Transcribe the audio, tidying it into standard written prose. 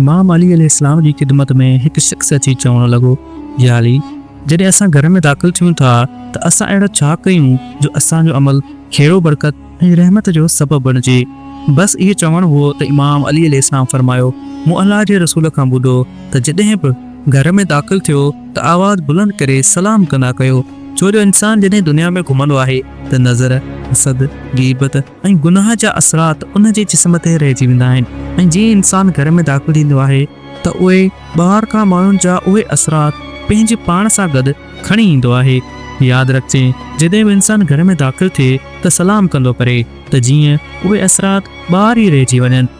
امام علي عليه السلام جي خدمت ۾ هڪ شخص اچي چوڻ لڳو، يا علي! جڏهن اسان گهر ۾ داخل ٿيون ٿا ته اسان اهڙو ڇا ڪيون جو اسان جو عمل خير و برڪت ۽ رحمت جو سبب بڻجي؟ بس اهو چوڻ هو ته امام علي عليه السلام فرمايو، مون الله جي رسول کان ٻڌو ته جڏهن به گهر ۾ داخل ٿيو ته آواز بلند ڪري سلام ڪندا ڪيو، ڇو جو انسان جڏهن دنيا ۾ گهمندو آهي ته نظر، حسد، غيبت، ۽ گناهه جا اثرات ان جي جسم تي رهجي ويندا آهن ۽ جيئن انسان گهر ۾ داخل ٿيندو آهي ته اهي ٻاهر کان ماڻهن جا اهي اثرات پنهنجي پاڻ سان گڏ کڻي ايندو آهي. ياد رکجي جڏهن به انسان گهر ۾ داخل ٿئي ته سلام ڪندو ڪري ته جيئن اهي اثرات ٻاهر ئي رهجي وڃن.